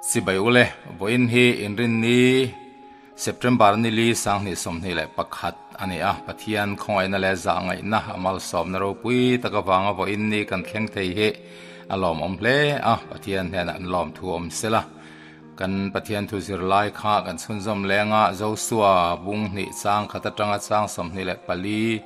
Chibai ule, vawiin hi Inrinni, September nili 2021 a ni a, Pathian khawngaihna leh zahngaihna a malsawmna ropui tak avanga vawiin ni kan thleng thei hi a lawmawm hle a, Pathian hnenah an lawmthu awm sela. Kan Pathian thu zirlai kha kan chhunzawm lenga Josua bung hnih chang khat atanga chang 24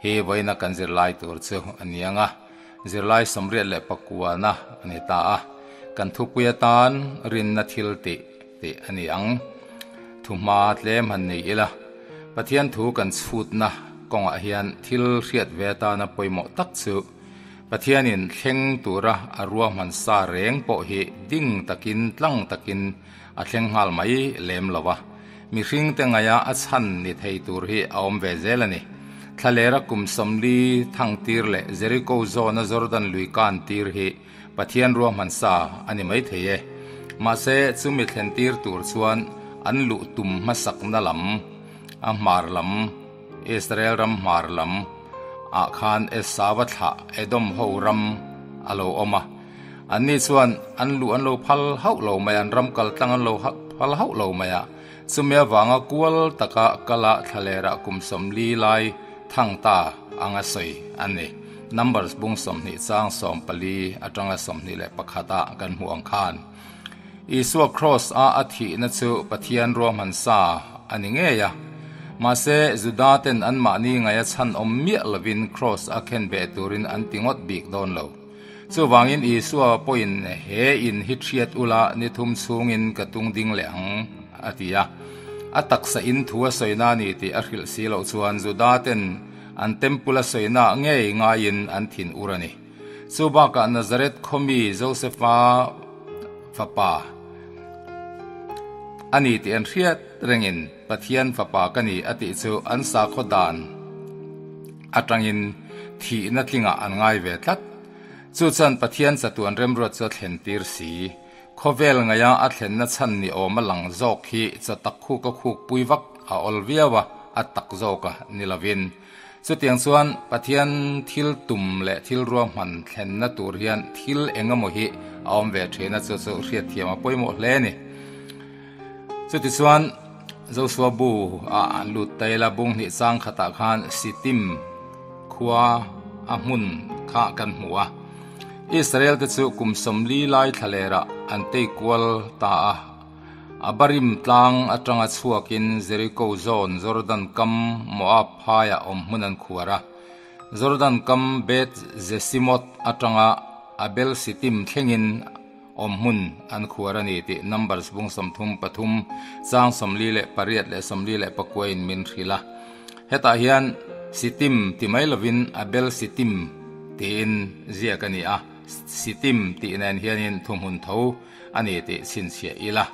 hi vawiina kan zirlai tur chu a ni ang a. Zirlai 89-na a ni ta a, kan thupui atan rinna thil tih tih a ni ang. Thuhma tlem han ni ila, Pathian thu kan chhutna kawngah hian thil hriat ve atana pawimawh tak chu Pathianin thleng tura a ruahman sa reng pawh hi ding takin tlang takin a thleng nghal mai lem lo a. Mihringte ngaia a chhan ni thei tur hi a awm ve zel a ni. Thlalera kum 40 thangtir leh Jeriko zawna Jordan lui kan tir hi Pathian ruahman sa a ni mai thei e. Mahse, chumi thlen tir tur chuan an luh tum hmasakna lam, a hmar lam, Israel ram hmar lam, ah khan Esau-a thlah Edom ho ram a lo awm a. Anni chuan an luh an lo phal hauh lo mai a, an ram kal tlang an lo phal hauh lo mai a. Chumi avanga kual taka kala thlalerah kum 40 lai thang ta anga sawi a ni. Numbers bung 20 chang 14 atanga 21 ah kan hmuh ang khan. Isua Kross a a thihna chu Pathian ruahman sa a ni ngei a. Mahse, Juda ten anmahni ngaia chhan awm miah lovin Kross a khen beh turin an ti ngawt bik dawn lo. Chuvangin Isua pawhin he in hi thiat ula ni thum chhungin ka tung ding leh ang, a ti a. A taksa in thu a sawina ni tih a hrilh si loh chuan Juda ten an temple a sawina ngei ngaiin an thin ur a ni. Chu bakah Nazareth khawmi Josefa fapa a ni tih an hriat rengin Pathian fapa ka ni a tih chu an sakhaw dan atangin thihna tlingah an ngai ve tlat. Chu chuan Pathian chatuan remruat chu a thlen tir si. Khawvel ngaia a thlenna chhan ni awm a lang zawk hi chaw tak khuk a khuk pui vak a awl viau a, a tak zawk a ni lovin. Chutiang chuan Pathian thil tum leh thil ruahman thlenna tur hian thil eng emaw hi a awm ve thin a, chu chu hriatthiam a pawimawh hle a ni. Chutichuan Joshua bu ah an lut tail a, bung hnih chang khatah khan Sittim khua a hmun kha kan hmu a. Israel te chu kum 40 lai thlalerah an tei kual ta a. Abarim tlang atanga chhuakin Jericho zawn Jordan kam Moab phaiah awm hmun an khuar a. Jordan kam Beth Jesimoth atanga Abel Sittim thlengin awm hmun an khuar a ni tih Numbers bung 33 chang 48 leh 49 in min hrilh a. Hetah hian Sittim ti mai lovin Abel Sittim tiin ziak a ni a, Sittim tih nen hianin thuhmun tho a ni tih chhinchhiah ila.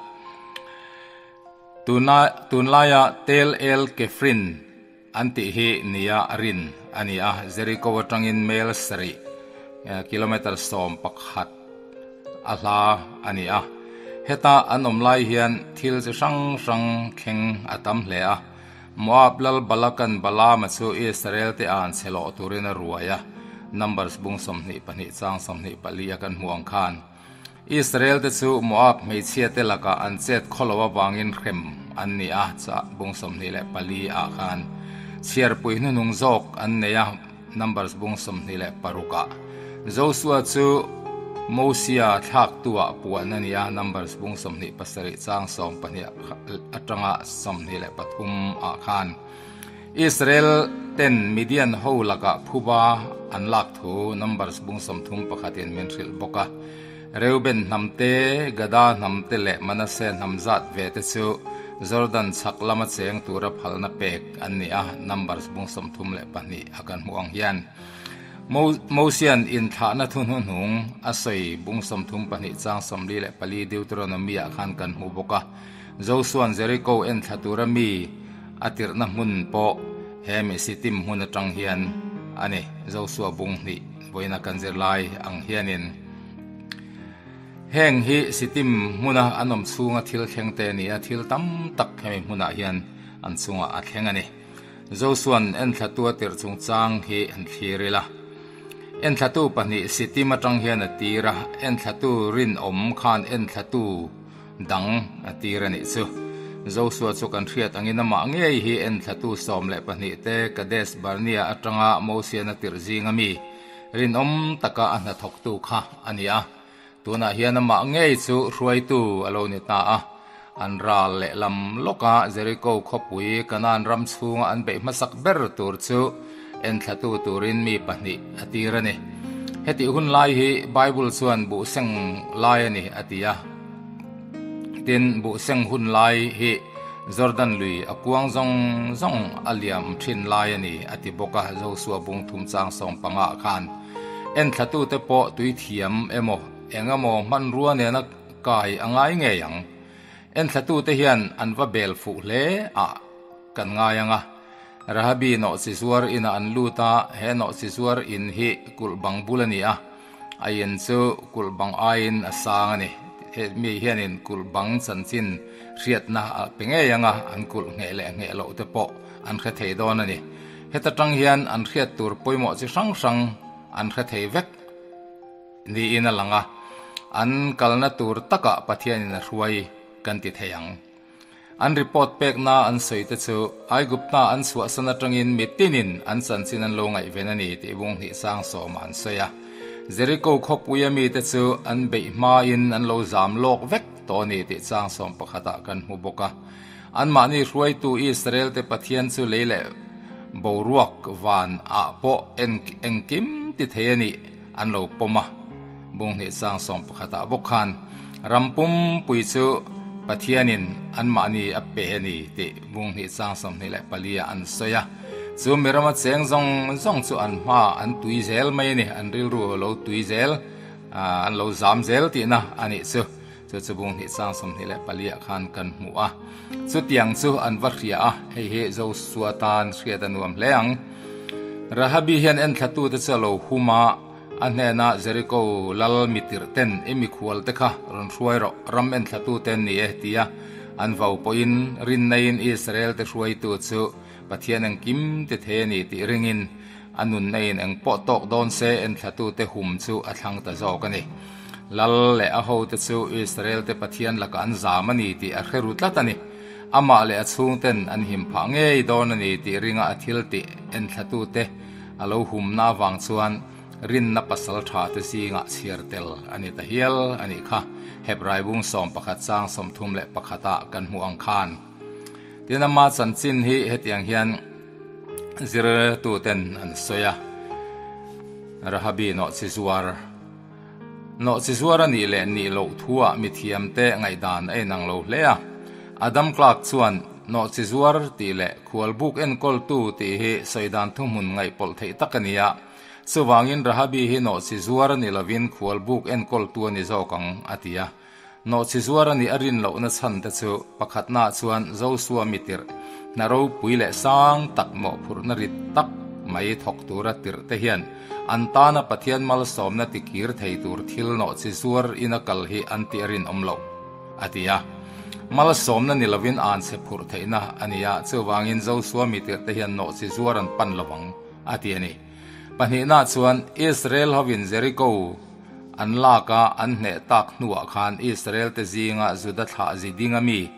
Tuna tunlaia Tel El Kefrin an tih hi nia rin a ni a, Jericho atangin mel sarih, kilometre 11 a hla a ni a. Heta an awm lai hian thil chi hrang hrang thleng a tam hle a. Moab lal Balakan Balaama chu Israel te an chhe lawh turin a ruai a, Numbers bung 22 chang 24 a kan hmuh ang khan. Israel te chu Moab hmeichhia te lakah an chet khawlo avangin hrem an ni a, chah bung 24 ah khan chhiarpui hnuhnung zawk an nei a, Numbers bung 26 ah. Joshua chu Mosia thlak tuah puan a ni a, Numbers bung 27 chang 12 atanga 23 ah khan. Israel ten Midian ho lakah phuba an lak thu Numbers bung 31 in min hrilh bawk a. Reuben hnam te, Gada hnam te leh Manasseh hnam zat ve te chu Jordan chhak lama cheng tura phalna pek an ni a, Numbers bung 32 a kan hmuh ang hian. Mosian inthlahna thu hnuhnung a sawi bung 32 chang 44 Deuteronomy ah khan kan hmu bawk a. Josuan Jericho en thla tura mi a tirhna hmun pawh he mi Sittim hmun atang hian a ni. Josua bung hnih vawiina kan zirlai ang hianin heng hi Sittim hmuna an awm chhunga thil thleng te a ni a, thil tam tak hemi hmunah hian an chungah a thleng a ni. Josuan en thlatu a tirh chungchang hi an thlir ila. En thlatu pahnih Sittim atang hian a tir a, en thlatu rinawm khan en thlatu. dang a tir a nih chu. Josua chu kan hriat angin amah ngei hi enthlatu 12 te Kadesh Barnea atanga Mosian a tirh zinga mi rinawm taka a hnathawktu kha a ni a. Tunah hian amah ngei chu hruaitu a lo ni ta a. An ral lehlam lawka Jericho khawpui Kanaan ram chhunga an beih hmasak ber tur chu enthlatu turin mi pahnih a tir a ni. Hetih hun lai hi Bible chuan buhseng lai a ni a ti a. Tin, buhseng hun lai hi Jordan lui a kuang zawng zawng a liam thin lai a ni a ti bawk a, Josua bung thum chang 15 ah khan. Enthlatute pawh tui thiam emaw eng emaw hmanrua nena kai a ngai ngei ang. Enthlatute hian an va bel fuh hle a kan ngai ang a. Rahabi nawhchi zuar inah an lut a, he nawhchi zuar in hi kulh bang bul a ni a, a in chu kulh bang aiin a sang a ni. He mi hianin kulh bang chanchin hriatna a pe ngei ang a, an kulh ngheh leh ngheh loh te pawh an hre thei dawn a ni. Heta tang hian an hriat tur pawimawh chi hrang hrang an hre thei vek niin a lang a, an kalna tur takah Pathianin a hruai kan ti thei ang. An report pekna an sawi te chu Aigupta an chhuahsan atangin mitinin an chanchin an lo ngaihven a ni tih bung hnih sang sawmah an sawi a. Jericho khawpuia mite chu an beih hmain an lo zam lawk vek tawh a ni tih chang sawm pakhatah kan hmu bawk a. Anmahni hruaitu Israel te Pathian chu lei leh boruak van ah pawh engkim ti thei a nih an lo pawm a. Bung hnih sang 11 ah bawk khan ram pumpui chu Pathianin anmahni a pe a ni tih bung hnih sang 24 ah an sawi a. Chu mi rama cheng zawng zawng chu an hma an tui zel mai a ni, an rilru a lo tui zel, an lo zam zel tihna a nih chu. Chu chu bung hnih sang 24 ah khan kan hmu a. Chutiang chu an va hria a, hei hi Josua tan hriat a nuam hle ang. Rahabi hian enthlatute chu a lo hum a, a hnena Jericho lal mitirh ten i mikhual te kha rawn hruai rawh, ram enthlatute an ni e tia an vau pawhin rinnaiin Israel te hruaitu chu Pathian engkim ti thei a ni tih ringin a nunna-in eng pawh tawk dawn se enthlatute hum chu a thlang ta zawk a ni. Lal leh a hote chu Israel-te Pathian lakah an zam a ni tih a hre ru tlat a ni. Amah leh a chhungten an him phah ngei dawn a ni tih ringa a thil tih enthlatute a lo humna avang chuan rinna pasal tha te zingah chhiar tel a ni ta hial a nih kha. Hebrai bung 11 chang 31 ah kan hmuh ang khan. Tin ama chanchin hi hetiang hian zirtuten an sawi a, Rahabi nawhchi zuar. Nawhchi zuar a nih leh nih loh thuah mithiamte ngaihdan a inang lo hle a. Adam Clarke chuan nawhchi zuar tih leh khualbuk enkawltu tih hi sawi dan thuhmun ngaihpawlh theih tak a ni a. Chuvangin Rahabi hi nawhchi zuar ni lovin khualbuk enkawltu a ni zawk ang, a ti a. Nawhchi zuar a nih a rin lohna chhan te chu pakhatnaah chuan Josua mitirh, hna ropui leh sang tak mawhphurhna rit tak mai thawk tura tirh te hian an tana Pathian malsawmna tikir thei tur thil nawhchi zuar ina kal hi an tih a rinawm loh, a ti a. Malsawmna ni lovin anchhe phurh theihna a ni a, chuvangin Josua mitirh te hian nawhchi zuar an pan lovang, a ti a ni. Pahnihnaah chuan Israel hovin Jericho An lak a, an hneh tak hnuah khan Israel te zinga Juda thlah zi ding a mi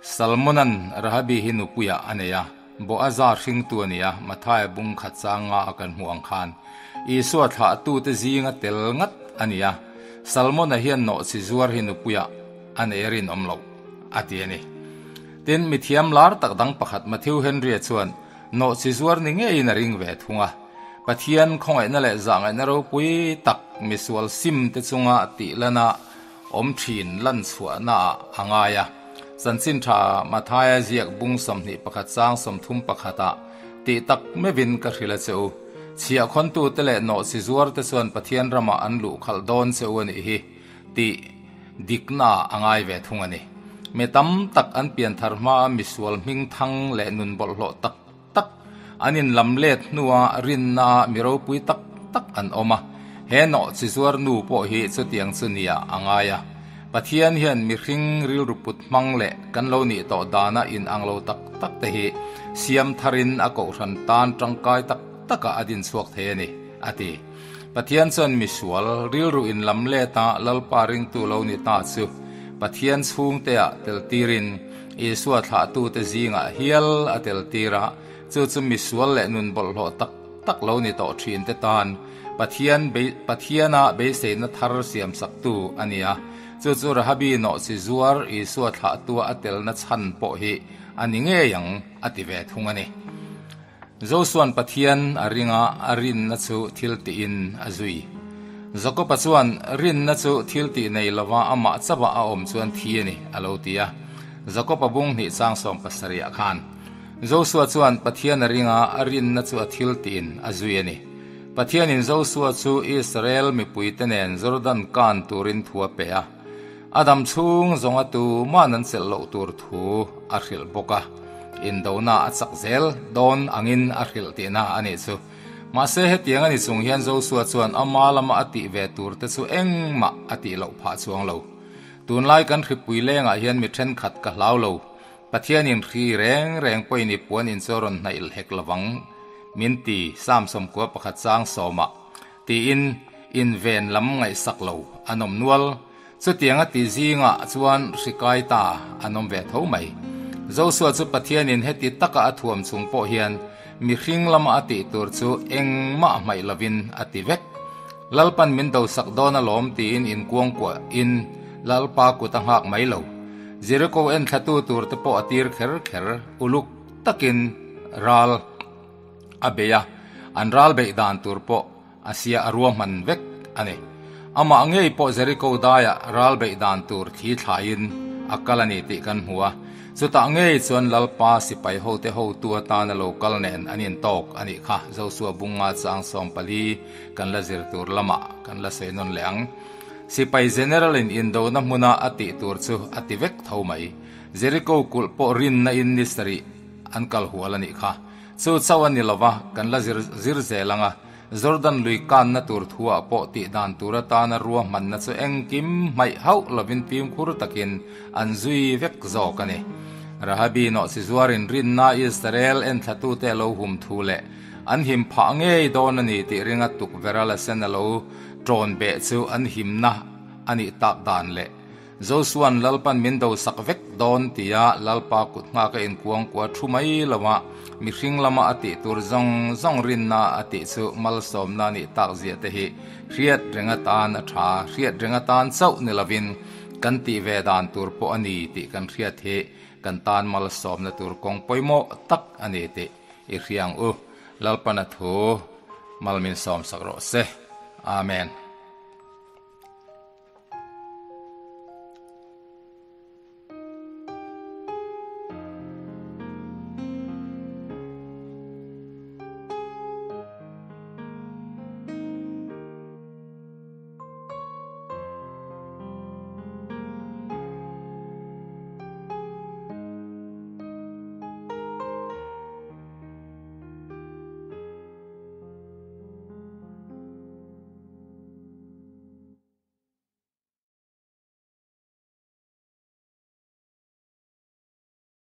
Salmonan Rahabi hi nupuiah a nei a, Boaza hringtu a ni a, Mathaia bung khat chang nga a kan hmuh ang khan Isua thlahtu te zinga tel ngat a ni a, Salmona hian nawhchi zuar hi nupuiah a nei a rinawm loh, a ti a ni. Tin, mithiam lar tak dang pakhat Matthew Henry-a chuan nawhchi zuar ni ngeiin a ring ve thung a. Pathian khawngaihna leh zahngaihna ropui tak misual sim te chunga tih lana awm thin lan chhuahna ah a ngai a. Chanchin tha Mathaia ziak bung 21 chang 31 ah tih tak meuhin ka hrilh a che u. Chhiahkhawntu te leh nawhchi zuar te chuan Pathian ramah an luh khalh dawn che u a nih hi tih dikna ah a ngai ve thung a ni. Mi tam tak an pianthar hmaa misual hming thang leh nun bawlhhlawh tak tak an inlam let hnua rinna mi ropui tak tak an awm a, he nawhchi zuar nu pawh hi chutiang chu nia a ngai a. Pathian hian mihring rilru put hmang leh kan lo nih tawh dana inang lo tak tak te hi siam tharin a kohhran tan tangkai tak takah a din chhuak thei a ni, a ti. Pathian chuan misual rilru inlam leta Lalpa ringtu lo ni ta chu. Pathian chhungteah tel tirin Isua thlahtute zingah hial a tel tir a, chu chu misual leh nun bawlhhlawh tak tak lo ni tawh thinte tan Pathian Pathiana beiseina thar siamsaktu a ni a, chu chu Rahabi nawhchi zuar Isua thlahtua a telna chhan pawh hi a ni ngei ang a ti ve thung a ni. Josua'n Pathian a ring a, a rinna chu thil tiin a zui. Jakoba chuan, Rinna chu thil tih nei lova amah chauha a awm chuan thi a ni, a lo ti a. Jakoba bung hnih chang 70 ah khan. Josua chuan Pathian a ring a, a rinna chu a thil tiin a zui a ni. Pathianin Josua chu Israel mipuite nen Jordan kan turin thu a pe a. A dam chhung zawnga tuman an chelh loh tur thu a hrilh bawk a, indona a chak zel dawn angin a hrilh tihna a nih chu. Mahse hetiang a ni chung hian Josua chuan ama lama a tih ve tur te chu engmah a tih loh phah chuang lo. Tunlai kan hripui lengah hian mi thenkhat ka hlau lo. Pathianin hri reng reng pawhin i puan in chu a rawn hnaih hek lovang min ti, Psalm 11 chang sawmah tiin inven lam ngaihsak lo an awm nual. Chutiang a ti zingah chuan hri kai ta an awm ve tho mai. Josua chu Pathianin heti taka a thuam chung pawh hian mihring lama a tih tur chu engmah hmaih lovin a ti vek. Lalpan min dosak dawn alawm tiin inkuangkuahin Lalpa kut a nghak mai lo. Jeriko enthlatu tur te pawh a tir kher kher uluk takin ral a bei a, an ral beih dan tur pawh a sia a ruahman vek a ni. Amah ngei pawh Jeriko daiah ral beih dan tur thli thlaiin a kal a ni tih kan hmu a, chutah ngei chuan Lalpa sipai hote hotu atana lo kal nen an intawk a nih kha Josua bunga chang 14 kan la zir tur lamah kan la sawi nawn leh ang. Sipai General in indona hmuna a tih tur chu a ti vek tho mai. Jeriko kulh pawh rinna in ni sarih an kal hual a nih kha. Chu chauh a ni lova, kan la zir zir zel ang a, Jordan lui kanna tur thuah pawh tih dan tur atana ruahmanna chu engkim hmaih hauh lovin fimkhur takin an zui vek zawk a ni. Rahabi nawhchi zuarin rinna Israel enthlatute a lo hum thu leh an him phah ngei dawn a ni tih ringa tukverh a la sen a lo ṭawn beh chu an himna a nih tak dan leh Josua'n Lalpan min dosak vek dawn tia Lalpa kut nghak a inkuangkua thu mai lo a, mihring lama a tih tur zawng zawng rinna a tih chu malsawmna a nih tak zia te hi hriat reng atan a tha, hriat reng atan chauh ni lovin kan tih ve dan tur pawh a ni tih kan hriat hi kan tan malsawmna tur kawng pawimawh tak a ni tih i hria ang u. Lalpan a thu mal min sawmsak rawh se. Amen.